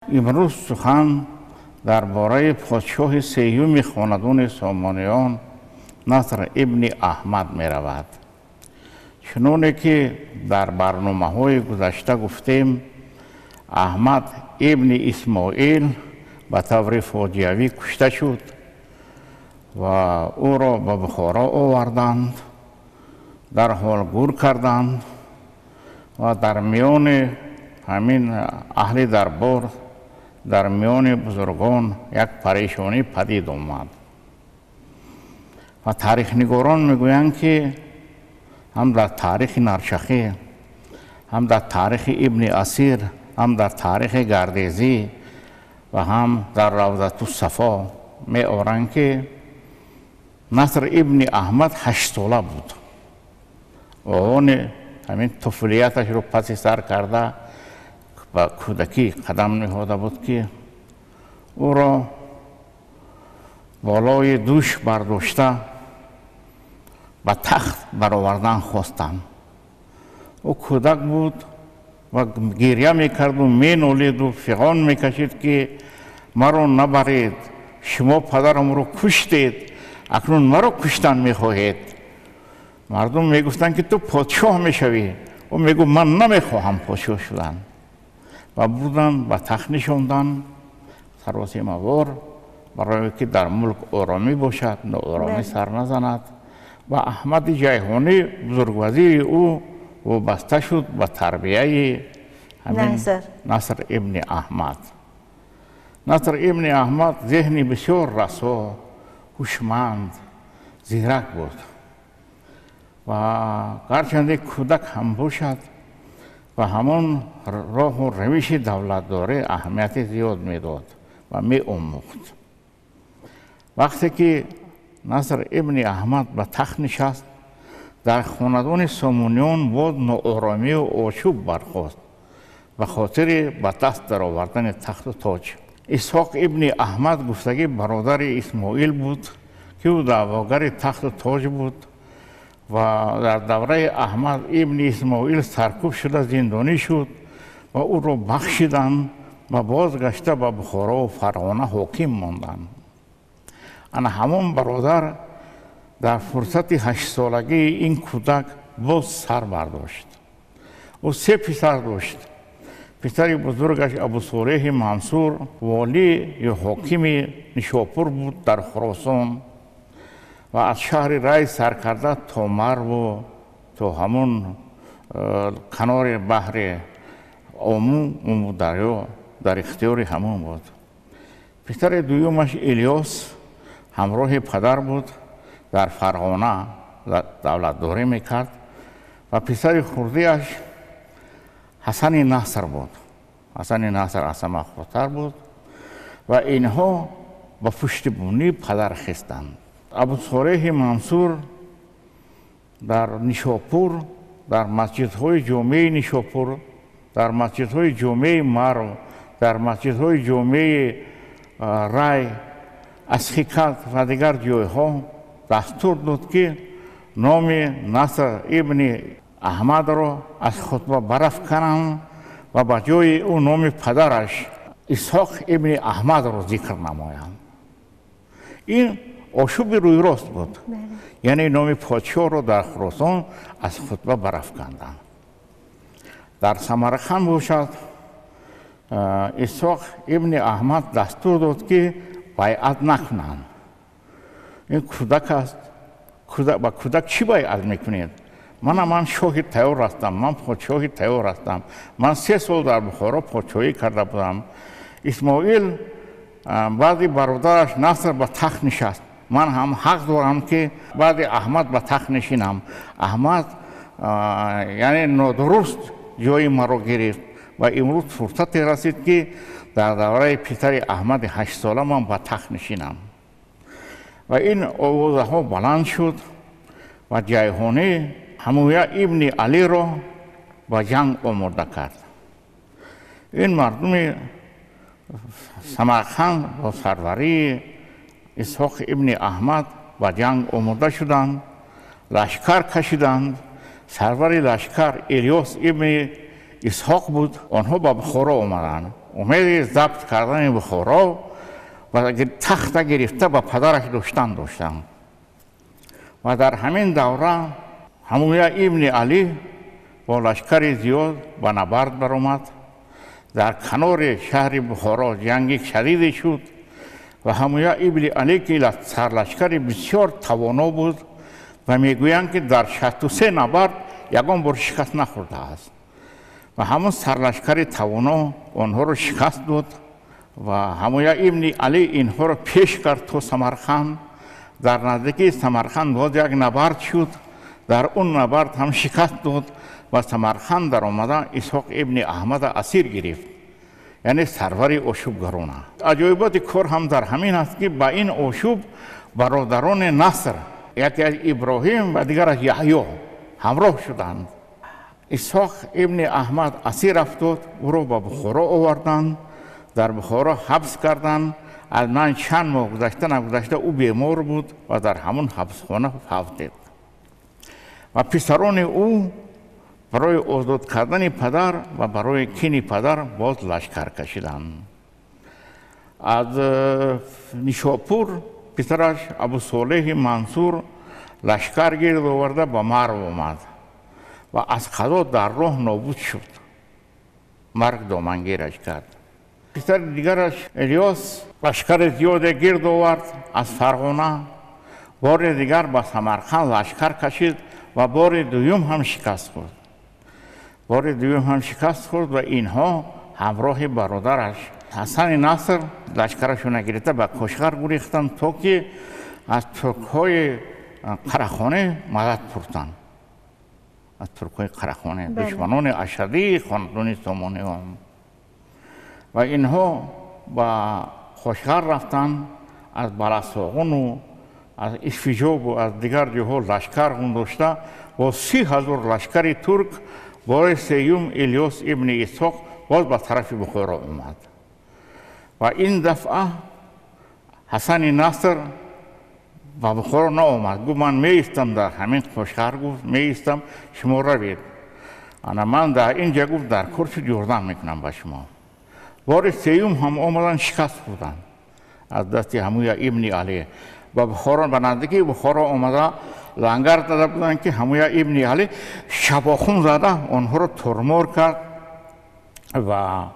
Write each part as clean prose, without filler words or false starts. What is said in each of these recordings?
Имрӯз сухан дар бораи подшоҳи сеюми хонадони Сомониён Наср ибни Аҳмад меравад. Чуноне ки дар барномаҳои гузашта гуфтем, Аҳмад ибни Исмоил ба таври фоҷиавӣ кушта шуд ва ӯро ба Бухоро оварданд, дарҳол гур карданд ва дар миёни ҳамин аҳли дарбор, дар миёни бузургон як парешонӣ падид омад. Ва таърихнигорон мегӯянд, ки ҳам дар таърихи Нарчахӣ, ҳам дар таърихи Ибни Асир, ҳам дар таърихи Гардезӣ ва ҳам дар Равзату Сафо меоранд, ки Наср ибни Аҳмад 8сола буд. Овони ҳамин туфулияташро паси сар карда, ба кӯдакӣ қадам ниҳода буд, ки ӯро болои дӯш бардошта ба тахт баровардан хостанд. Ӯ кӯдак буд ва гиря мекарду менолиду фиғон мекашид, ки маро набаред, шумо падарамро куштед, акнун маро куштан мехоҳед. Мардум мегуфтанд, ки ту подшоҳ мешавӣ. Ӯ мегуфт: ман намехоҳам подшоҳ шудан. Ва бурдан, ба тахт нишондан саросимавор, барое ки дар мулк оромӣ бошад, нооромӣ сар назанад. Ва Аҳмади Ҷайҳонӣ, бузургвазири ӯ, вобаста шуд ба тарбияи ҳамин Наср ибни Аҳмад. Наср ибни Аҳмад зеҳни бисёр расо, ҳушманд, зирак буд ва гарчанде кӯдак ҳам бошад, ба ҳамон роҳу равиши давлатдорӣ аҳамияти зиёд медод ва меомӯхт. Вақте ки Наср ибни Аҳмад ба тахт нишаст, дар хонадони Сомониён боз нооромию ошӯб бархост ба хотири ба даст даровардани тахту тоҷ. Исҳоқ ибни Аҳмад гуфтагӣ бародари Исмоил буд, ки ӯ даъвогари тахту тоҷ буд ва дар давраи Аҳмад ибни Исмоил саркӯб шуда, зиндонӣ шуд ва ӯро бахшиданд ва бозгашта ба Бухорову Фарғона ҳоким монданд. Ана ҳамон бародар дар фурсати 8солагии ин кӯдак боз сар бардошт. Ӯ се писар дошт. Писари бузургаш Абусолеҳи Мансур волӣ ё ҳокими Нишопур буд дар Хуросон ва аз шаҳри Рай сар карда то Марву то ҳамон канори баҳри Ому, Ому дарё дар ихтиёри ҳамон буд. Писари дуюмаш Илёс ҳамроҳи падар буд, дар Фарғона давлатдорӣ мекард ва писари хурдиаш Ҳасани Наср буд. Ҳасани Наср аз ҳама хурдтар буд ва инҳо ба пуштибонии падар хестанд. Абусолеҳи Мансур дар Нишопур, дар масҷидҳои ҷомеи Нишопур, дар масҷидҳои ҷомеи Марв, дар масҷидҳои ҷомеи Рай, Асхикат ва дигар ҷойҳо дастур дод, ки номи Наср ибни Аҳмадро аз хутба барафкананд ва ба ҷои ӯ номи падараш Исҳоқ ибни Аҳмадро зикр намоянд. Ин ошӯби рӯйрост буд, яъне номи подшоҳро дар Хуросон аз хутба барафканданд. Дар Самарқанд бошад, Исҳоқ ибни Аҳмад дастур дод, ки байъат накунанд. Ин кӯдак аст, ба кӯдак чӣ байъат мекунед? Мана ман шоҳи тайёр ҳастам, ман подшоҳи тайёр ҳастам, ман 3 сол дар Бухоро подшоҳӣ карда будам. Исмоил баъди бародараш Наср ба тахт нишаст, ман ҳам ҳақ дорам, ки баъди Аҳмад ба тахт нишинам. Аҳмад яъне нодуруст ҷои маро гирифт ва имрӯз фурсате расид, ки дар давраи писари Аҳмади 8сола ман ба тахт нишинам. Ва ин овозаҳо баланд шуд ва Ҷайҳонӣ Ҳамуя ибни Алиро ба ҷанг омода кард. Ин мардуми Самарқанд бо сарварии Исҳоқ ибни Аҳмад ба ҷанг омода шуданд, лашкар кашиданд. Сарвари лашкар Илёс ибни Исҳоқ буд. Онҳо ба Бухоро омаданд. умеди забт кардани Бухоро ва тахта гирифта ба падараш доштан доштанд. Ва дар ҳамин давра Ҳамуя ибни Алӣ бо лашкари зиёд ба набард баромад. Дар канори шаҳри Бухоро ҷанги шадиде шуд ва Ҳамуя ибни Алӣ ки сарлашкари бисёр тавоно буд ва мегӯянд ки дар 63 набард ягон бор шикаст нахӯрдааст ва ҳамон сарлашкари тавоно онҳоро шикаст дод ва Ҳамуя ибни Алӣ инҳоро пеш кард то Самарқанд. Дар наздикии Самарқанд боз як набард шуд, дар он набард ҳам шикаст дод ва Самарқанд даромада Исҳоқ ибни Аҳмада асир гирифт, яъне сарвари ошӯбгарона. Аҷоиботи кор ҳам дар ҳамин аст ки ба ин ошӯб бародарони Наср, яке аз Иброҳим ва дигар аз Яҳё ҳамроҳ шуданд. Исҳоқ ибни Аҳмад асир афтод, ӯро ба Бухоро оварданд, дар Бухоро ҳабс карданд. Аз ман чанд моҳ гузашта нагузашта ӯ бемор буд ва дар ҳамон ҳабсхона фавтид. Ва писарони ӯ барои озод кардани падар ва барои кини падар боз лашкар кашиданд. Аз Нишопур писараш Абусолеҳи Мансур лашкар гирд оварда ба Марв омад ва аз қазо дар роҳ нобуд шуд. Марг домангираш кард. Писари дигараш Элиёс лашкари зиёде гирд овард аз Фарғона, бори дигар ба Самарқанд лашкар кашид ва бори дуюм ҳам шикаст хӯрд. Бори дуюм ҳам шикаст хӯрд ва инҳо ҳамроҳи бародараш Ҳасани Наср лашкарашона гирифта ба Кошғар гурехтанд то ки аз туркҳои Қарахонӣ мадад пурсанд. Аз туркҳои Қарахонӣ, душманони ашадии хонадони Сомониён. Ва инҳо ба Кошғар рафтанд, аз Баласоғуну аз Исфиҷобу аз дигар ҷоҳо лашкар гундошта бо 30 000 лашкари турк бори сеюм Илёс ибни Исҳоқ боз ба тарафи Бухоро омад. Ва ин дафъа Ҳасани Наср ба Бухоро наомад. Гуфт ман меистам дар ҳамин Кошғар, гуфт меистам, шумо равед. Ана ман дар ин ҷа, гуфт, дар кор шуд ёрдам мекунам ба шумо. Бори сеюм ҳам омаданд, шикаст хӯрданд аз дасти Ҳамуя ибни Алӣ. Ба Бухоро, ба наздикии Бухоро омада лангар зада буданд ки Ҳамуя ибни Алӣ шабохун зада онҳоро тормор кард ва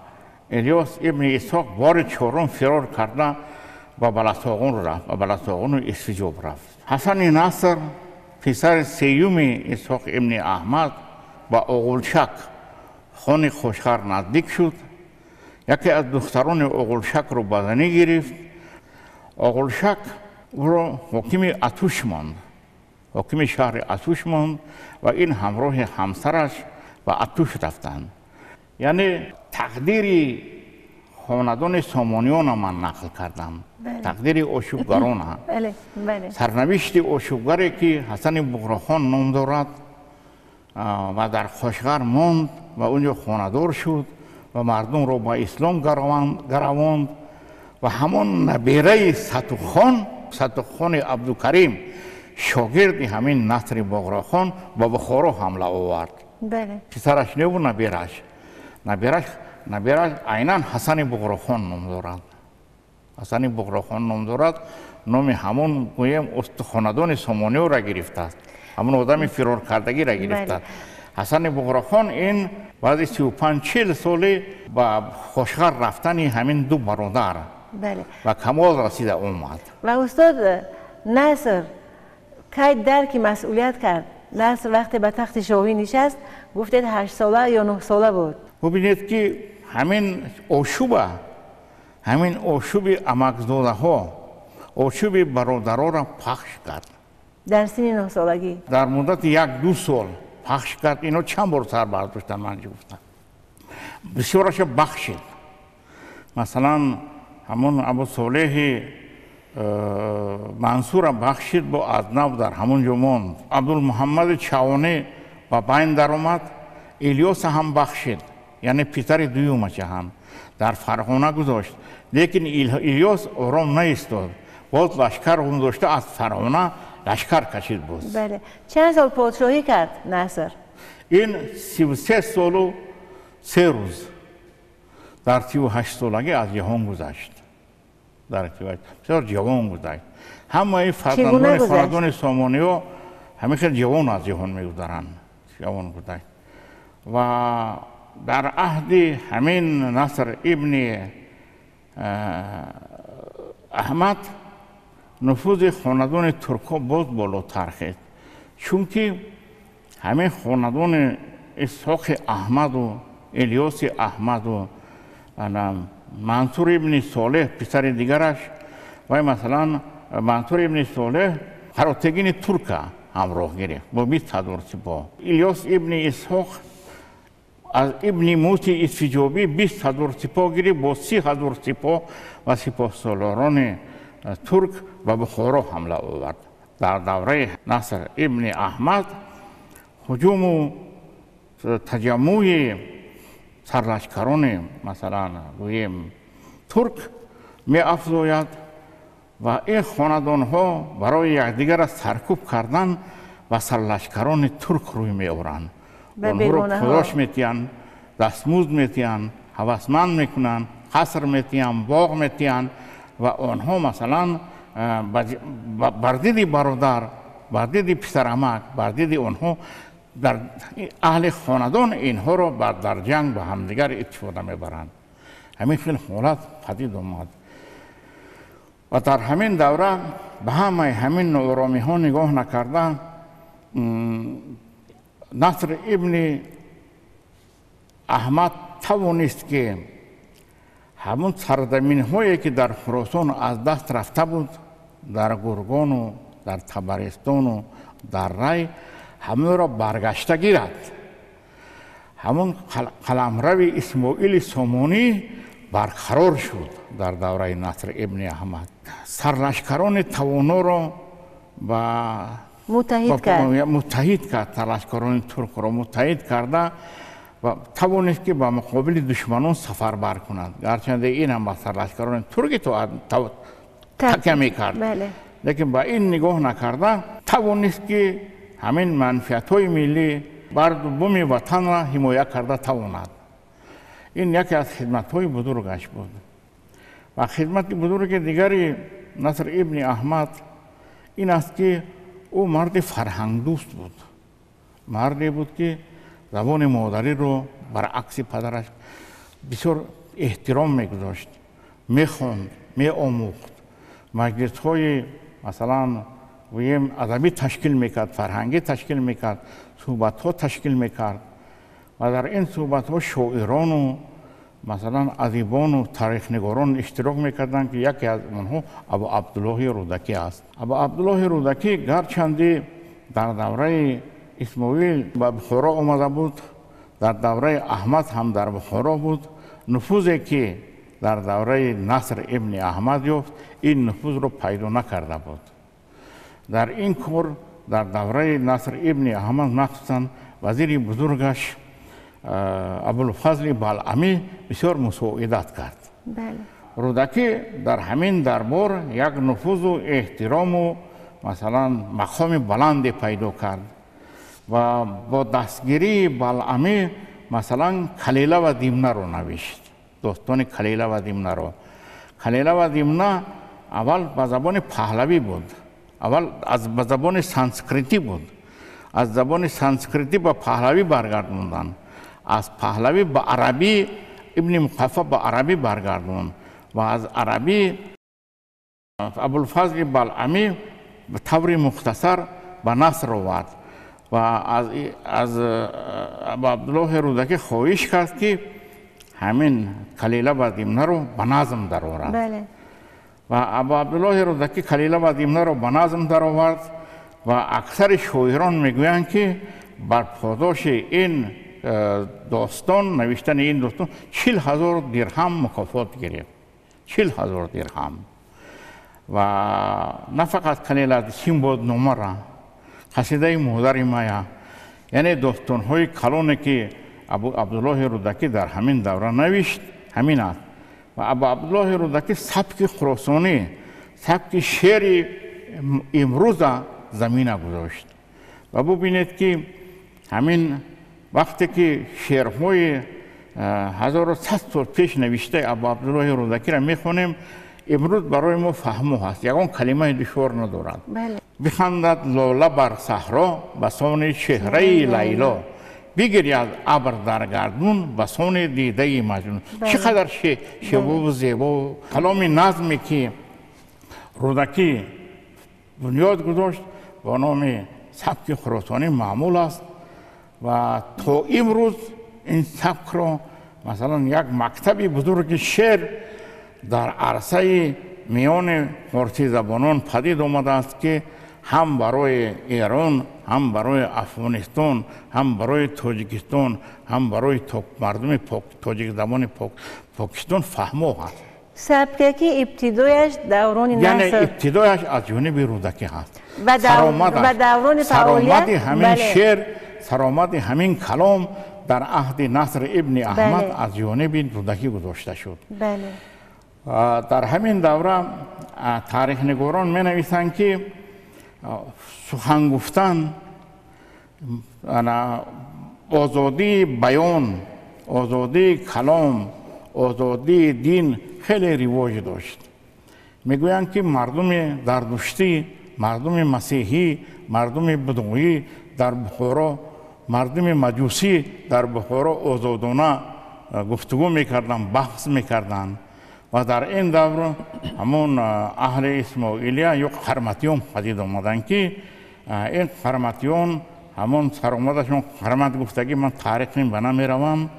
Элиёс ибни Исҳоқ бори чорум фирор карда ба Баласоғун рафт, ба Баласоғуну Исфиҷоб рафт. Ҳасани Наср писари сеюми Исҳоқ ибни Аҳмад ба Оғулшак хони Кошғар наздик шуд. Яке аз духтарони Оғулшакро ба занӣ гирифт. Оғулшак ӯро ҳокими Атуш монд, ҳокими шаҳри Атуш монд ва ин ҳамроҳи ҳамсараш ба Атуш рафтанд. Яъне тақдири хонадони Сомониёна ман нақл кардам, тақдири ошӯбгарона, сарнавишти ошӯбгаре ки Ҳасани Буғрохон ном дорад ва дар Кошғар монд ва он ҷо хонадор шуд ва мардумро ба ислом гаравонд ва ҳамон набераи Сатухон, Сатухони Абдукарим, шогирди ҳамин Насри Буғрохон ба Бухоро ҳамла овард. Писараш небуд, набераш. Набераш айнан Ҳасани Буғрохон ном дорад. Ҳасани Буғрохон ном дорад. Номи ҳамон гӯем хонадони Сомониёро гирифтааст, ҳамон одами фироркардагиро гирифтааст. Ҳасани Буғрохон ин баъди 35-40 соли ба Кошғар рафтани ҳамин ду бародар ба камол расида омад. Ва устод Наср кай дарки масъулият кард? Наср вақте ба тахти шоҳӣ нишаст, гуфтед 8 сола ё 9 сола буд. Бубинед ки ҳамин ошӯба, ҳамин ошӯби амакзодаҳо, ошӯби бародароро пахш кард. Дар синни 9 солагӣ? Дар муддати 1-2 сол пахш кард. Ино чанд бор сар бардоштанд, ман чӣ гуфтам. Бисёраша бахшид. Масалан, ҳамон Абусолеҳи Мансура бахшид, бо аз нав дар ҳамон ҷо монд. Абдулмуҳаммади Чавонӣ ба байн даромад, Илёса ҳам бахшид, яъне писари дуюмача ҳам дар Фарғона гузошт. Лекин Илёс ором наистод, боз лашкар гузошта аз Фарғона лашкар кашид боз. Бале. Чанд сол подшоҳӣ кард Наср? Ин 33 солу 3 рӯз. Дар 38 солагӣ аз ҷаҳон гузашт. Дар бисёр ҷавон гузашт. Ҳамаи фарзандони хонадони Сомониҳо ҳамин хел ҷавон аз ҷаҳон мегузаранд. Ҷавон гузашт. Ва дар аҳди ҳамин Наср ибни Аҳмад нуфузи хонадони туркҳо боз болотар хест, чунки ҳамин хонадони Исҳоқи Аҳмаду Элиёси Аҳмаду Мансур ибни Солеҳ писари дигараш, вай масалан Мансур ибни Солеҳ Қаротегини турка ҳамроҳ гирифт бо 20 ҳазор сипоҳ. Илёс ибни Исҳоқ аз ибни Муси Исфиҷобӣ 20 ҳазор сипоҳ гирифт, бо 30 ҳазор сипоҳ ва сипоҳсолорони турк ба Бухоро ҳамла овард. Дар давраи Наср ибни Аҳмад ҳуҷуму таҷаммӯи сарлашкарони масалан гӯем турк меафзояд ва ин хонадонҳо барои якдигарро саркӯб кардан ба сарлашкарони турк рӯй меоранд. Онҳоро подош метиҳанд, дастмузд метиҳанд, ҳавасманд мекунанд, қаср метиҳанд, боғ метиҳанд ва онҳо масалан бар диди бародар, бар диди писарамак, бар диди онҳо дар аҳли хонадон инҳоро дар ҷанг ба ҳамдигар истифода мебаранд. Ҳамин хел ҳолат падид омад ва дар ҳамин давра ба ҳамаи ҳамин нооромиҳо нигоҳ накарда Наср ибни Аҳмад тавонист ки ҳамун сарзаминҳое ки дар Хуросон аз даст рафта буд, дар Гургону дар Табаристону дар Рай, ҳамонро баргашта гирад. Ҳамон қаламрави Исмоили Сомонӣ барқарор шуд дар давраи Наср ибни Аҳмад. Сарлашкарони тавоноро ба муттаҳид кард, сарлашкарони туркро муттаҳид карда ва тавонист ки ба муқобили душманон сафарбар кунад. Гарчанде ин ҳам ба сарлашкарони турки такя мекард, лекин ба ин нигоҳ накарда тавонист ки ҳамин манфиатҳои миллӣ барду буми ватанро ҳимоя карда тавонад. Ин яке аз хидматҳои бузургаш буд. Ва хидмати бузурги дигари Наср ибни Аҳмад ин аст ки ӯ марди фарҳангдӯст буд. Марде буд ки забони модариро баръакси падараш бисёр эҳтиром мегузошт, мехонд, меомӯхт. Маҷлисҳои масалан гӯем адабӣ ташкил мекард, фарҳангӣ ташкил мекард, суҳбатҳо ташкил мекард ва дар ин суҳбатҳо шоирону масалан адибону таърихнигорон иштирок мекарданд, ки яке аз онҳо Абу Абдуллоҳи Рӯдакӣ аст. Абу Абдуллоҳи Рӯдакӣ гарчанде дар давраи Исмоил ба Бухоро омада буд, дар давраи Аҳмад ҳам дар Бухоро буд, нуфузе ки дар давраи Наср ибни Аҳмад ёфт, ин нуфузро пайдо накарда буд. Дар ин кор дар давраи Наср ибни Аҳмад махсусан вазири бузургаш Абулфазли Балъамӣ бисёр мусоидат кард. Рӯдакӣ дар ҳамин дарбор як нуфузу эҳтирому масалан мақоми баланде пайдо кард ва бо дастгирии Балъамӣ масалан Калила ва Димнаро навишт. Достони Калила ва Димнаро. Калила ва Димна аввал ба забони паҳлавӣ буд, аввал ба забони санскритӣ буд. Аз забони санскритӣ ба паҳлавӣ баргардонданд, аз паҳлавӣ ба арабӣ Ибни Муқаффа ба арабӣ баргардонд ва аз арабӣ Абулфазли Балъамӣ ба таври мухтасар ба наср овард ва аз Абу Абдуллоҳи Рӯдакӣ хоҳиш кард ки ҳамин Калила ва Димнаро ба назм дарорад. Ва Абу Абдуллоҳи Рӯдакӣ Калила ва Димнаро ба назм даровард ва аксари шоирон мегӯянд ки бар подоши ин достон, навиштани ин достон 40 ҳазор дирҳам мукофот гирифт. 40 ҳазор дирҳам. Ва на фақат Калила, Симбодномара, қасидаи модари мая, яъне достонҳои калоне ки Абу Абдуллоҳи Рӯдакӣ дар ҳамин давра навишт, ҳамин аст. Ва Абу Абдуллоҳи Рӯдакӣ сабки хуросонӣ, сабки шеъри имрӯза замина гузошт. Ва бубинед ки ҳамин вақте ки шеърҳои 1100 сол пеш навиштаи Абу Абдуллоҳи Рӯдакиро мехонем, имрӯз барои мо фаҳмо ҳаст, ягон калимаи душвор надорад. Бихандад лола бар саҳро ба сони чеҳраи Лайло, бигиряд абр дар гардун ба сони дидаи Маҷнун. Чӣ қадар шевову зебо каломи назме ки Рӯдакӣ бунёд гузошт, бо номи сабки хуросонӣ маъмул аст ва то имрӯз ин сабкро масалан як мактаби бузурги шеър дар арсаи миёни форсизабонон падид омадааст, ки ҳам барои Эрон, ҳам барои Афғонистон, ҳам барои Тоҷикистон, ҳам барои мардуми тоҷикзабони Покистон фаҳмо ҳаст. Сабке ки ибтидояш даврони яъне ибтидояш аз ҷониби Рӯдакӣ ҳаст. Ва даврони саромади ҳамин шеър, саромади ҳамин калом дар аҳди Наср ибни Аҳмад аз ҷониби Рӯдакӣ гузошта шуд. Дар ҳамин давра таърихнигорон менависанд, ки сухан гуфтан, озодии баён, озодии калом, озодии дин хеле ривоҷ дошт. Мегӯянд, ки мардуми зардуштӣ, мардуми масеҳӣ, мардуми будоӣ дар Бухоро, мардуми маҷусӣ дар Бухоро озодона гуфтугӯ мекарданд, баҳс мекарданд. Ва дар ин давр ҳамон аҳли Исмоилия ё қарматиён падид омаданд, ки ин қарматиён ҳамон саромадашон қармат гуфтагӣ, ман таърихим ба намеравам,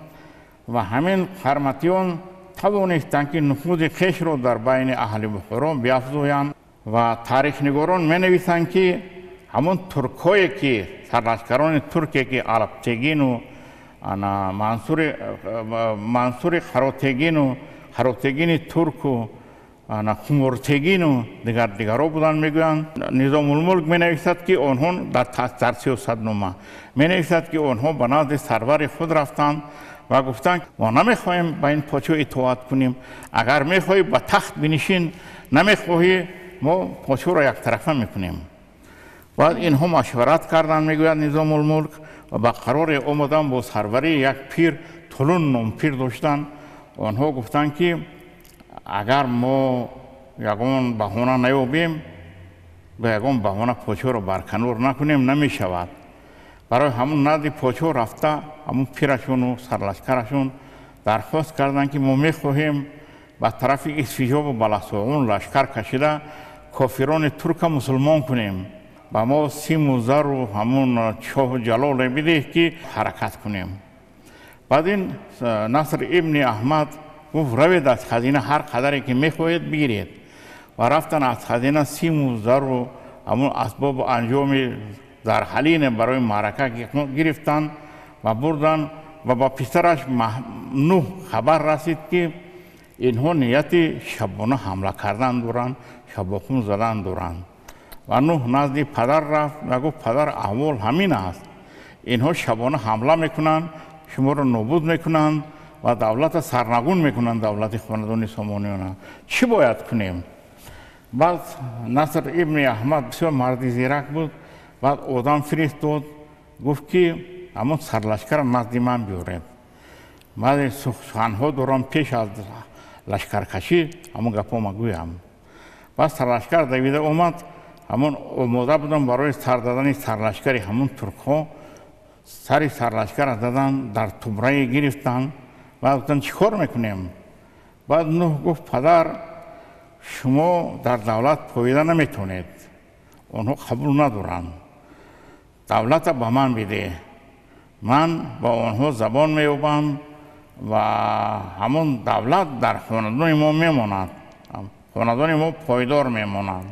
ва ҳамин қарматиён тавонистанд, ки нуфузи хешро дар байни аҳли Бухоро биафзоянд. Ва таърихнигорон менависанд, ки ҳамон туркҳое ки сарлашкарони турке ки Алптегину Мансури Харотегину, Харотегини турку, Хумуртегину дигар дигаро буданд, мегӯянд. Низомулмулк менависад, ки онҳо дар сиёсатнома менависад, ки онҳо ба назди сарвари худ рафтанд ва гуфтанд: мо намехоҳем ба ин подшоҳ итоат кунем, агар мехоҳӣ ба тахт бинишин, намехоҳӣ мо подшоҳро яктарафа мекунем. Баъд инҳо машварат карданд, мегӯяд Низомулмулк, ва ба қароре омаданд бо сарвари як пир, Тулун ном пир доштанд. Онҳо гуфтанд, ки агар мо ягон баҳона наёбем, ба ягон баҳона подшоҳро барканор накунем, намешавад. Барои ҳамун назди подшоҳ рафта, ҳамун пирашону сарлашкарашон дархост карданд, ки мо мехоҳем ба тарафи Исфиҷобу Баласоғун лашкар кашида кофирони турка мусулмон кунем. Ба мо симу зару ҳамун чоҳу ҷалоле бидеҳ, ки ҳаракат кунем. Баъд ин Наср ибни Аҳмад гуфт: равед аз хазина ҳар қадаре ки мехоҳед бигиред. Ва рафтан аз хазина симу зару ҳамун асбобу анҷоми зарҳалине барои маърака гирифтанд ва бурданд. Ва ба писараш Нуҳ хабар расид, ки инҳо нияти шабона ҳамла кардан доранд, шабохун задан доранд. Ва Нуҳ назди падар рафт ва гуфт: падар, аҳвол ҳамин аст, инҳо шабона ҳамла мекунанд, шуморо нобуд мекунанд ва давлата сарнагун мекунанд, давлати хонадони Сомониёна. Чӣ бояд кунем? Баъд Наср ибни Аҳмад бисёр марди зирак буд. Баъд одам фиристод, гуфт, ки ҳамон сарлашкарро назди ман биёред, баъзе суханҳо дорам пеш аз лашкаркашӣ, ҳамон гапҳо ма гӯям. Баъд сарлашкар давида омад, ҳамон омода будам барои сар дадани сарлашкари ҳамон туркҳо. Сари сарлашкарро задан, дар тумрае гирифтанд. Баъд гуфтанд: чӣ кор мекунем? Баъд Нуҳ гуфт: падар, шумо дар давлат поида наметавонед, онҳо қабул надоранд, давлата ба ман бидеҳ, ман ба онҳо забон меёбам ва ҳамон давлат дар хонадони мо мемонад, хонадони мо пойдор мемонад.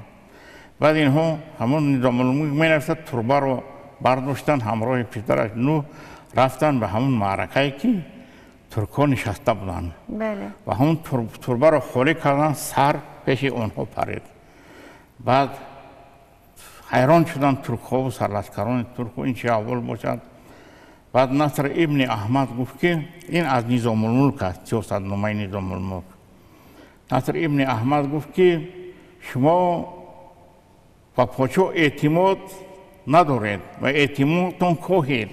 Баъд инҳо ҳамон Низомулмулк менависад, турбаро бардоштанд, ҳамроҳи писараш Нуҳ рафтанд ба ҳамон маъракае ки туркҳо нишаста буданд ва ҳамон турбаро холӣ карданд, сар пеши онҳо парид. Баъд ҳайрон шуданд туркҳову сарлашкарони турку, ин чӣ аҳвол бошад? Баъд Наср ибни Аҳмад гуфт, ки ин аз Низомулмулк аст, сиёсатномаи Низомулмулк. Наср ибни Аҳмад гуфт, ки шумо ба подшоҳ эътимод надоред ва эътимодтон коҳед.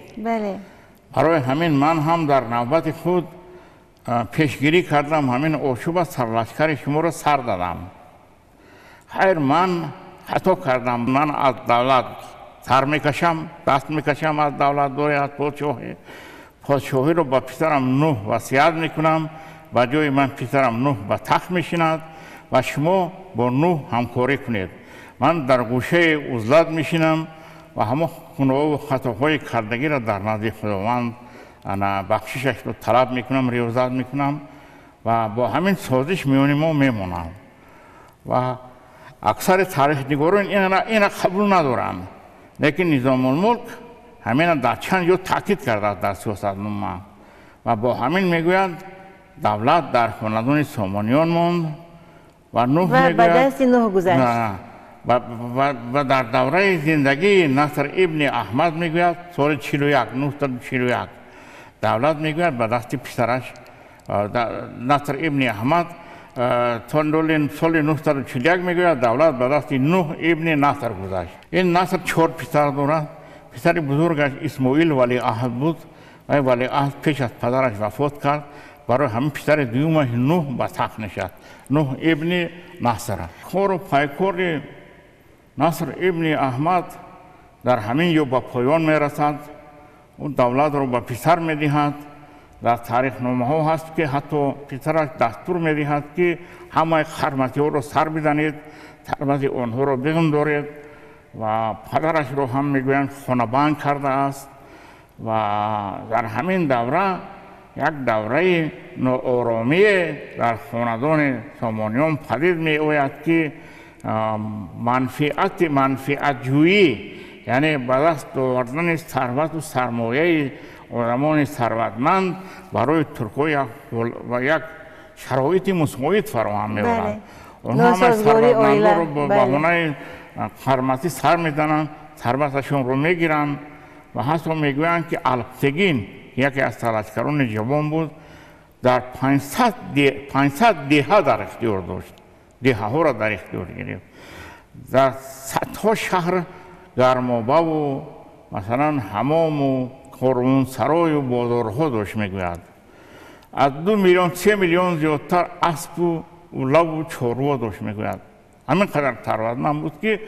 Барои ҳамин ман ҳам дар навбати худ Пешгирӣ кардам, ҳамин ошӯба сарлашкари шуморо сар дадам. Хайр, ман хато кардам, ман аз давлат сар мекашам, даст мекашам аз давлатдорӣ, аз подшоҳӣ. Подшоҳиро ба писарам Нӯҳ васият мекунам, ба ҷои ман писарам Нӯҳ ба тахт мешинад ва шумо бо Нӯҳ ҳамкорӣ кунед. Ман дар гӯшаи узлат мешинам ва ҳамон гуноҳу хатоҳои кардагиро дар назди Худованд бахшишашро талаб мекунам, риёзат мекунам ва бо ҳамин созиш миёни мо мемонам. Ва аксари таърихнигорон ина қабул надоранд, лекин Низомулмулк ҳамина дар чанд ҷо таъкид кардааст дар сиёсатнома ва бо ҳамин мегӯянд давлат дар хонадони Сомониён монд ва Нӯҳ ва ба дасти Нӯҳ гузашт. Ва дар давраи зиндагии Наср ибни Аҳмад мегӯяд соли 41, 941 давлат мегӯяд ба дасти писараш Наср ибни Аҳмад соли 941 мегӯяд давлат ба дасти Нӯҳ ибни Наср гузашт. Ин Наср 4 писар дорад. Писари бузургаш Исмоил валиаҳд буд ва валиаҳд пеш аз падараш вафот кард. Барои ҳамин писари дуюмаш Нӯҳ ба тахт нишаст, Нӯҳ ибни Наср. Кору пайкори Наср ибни Аҳмад дар ҳамин ҷо ба поён мерасад. Ӯ давлатро ба писар медиҳад. Дар таърихномаҳо ҳаст ки ҳатто писараш дастур медиҳад ки ҳамаи қарматиҳоро сар бизанед, сарбази онҳоро бигумдоред ва падарашро ҳам мегӯянд хонабанд кардааст. Ва дар ҳамин давра як давраи нооромие дар хонадони Сомониён падид меояд ки манфиатҷӯӣ, яъне ба даст овардани сарвату сармояи одамони сарватманд барои туркҳо як шароити мусоид фароҳам меорад. Онҳо ҳамаи сарватмандоро бо баҳонаи қарматӣ сар мезананд, сарваташонро мегиранд ва ҳатто мегӯянд ки Алптегин, яке аз сарлашкарони ҷавон буд, дар 500 деҳа дар ихтиёр дошт, деҳаҳоро дар ихтиёр гирифт. Дар садҳо шаҳр гармобаву масалан ҳамому корвонсарою бозорҳо дошт мегӯяд. Аз 2 миллион 3 миллион зиёдтар аспу лаву чорво дошт мегӯяд. Ҳамин қадар сарватманд буд ки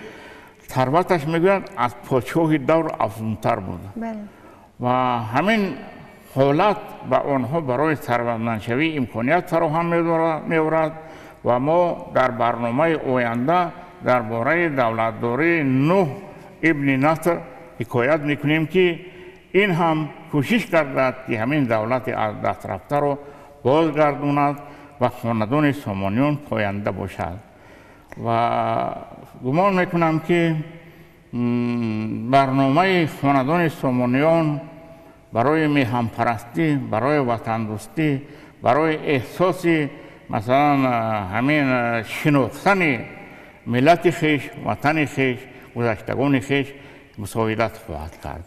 сарваташ мегӯяд аз подшоҳи давр афзунтар буд. Ва ҳамин ҳолат ба онҳо барои сарватмандшавӣ имконият фароҳам меорад ва мо дар барномаи оянда дар бораи давлатдории Нӯҳ ибни Наср ҳикоят мекунем ки ин ҳам кӯшиш кардааст ки ҳамин давлати аз даст рафтаро бозгардонад ва хонадони Сомониён поянда бошад. Ва гумон мекунам ки барномаи хонадони Сомониён барои меҳанпарастӣ, барои ватандӯстӣ, барои эҳсоси масалан ҳамин шинохтани миллати хеш, ватани хеш, гузаштагони хеш мусоидат хоҳад кард.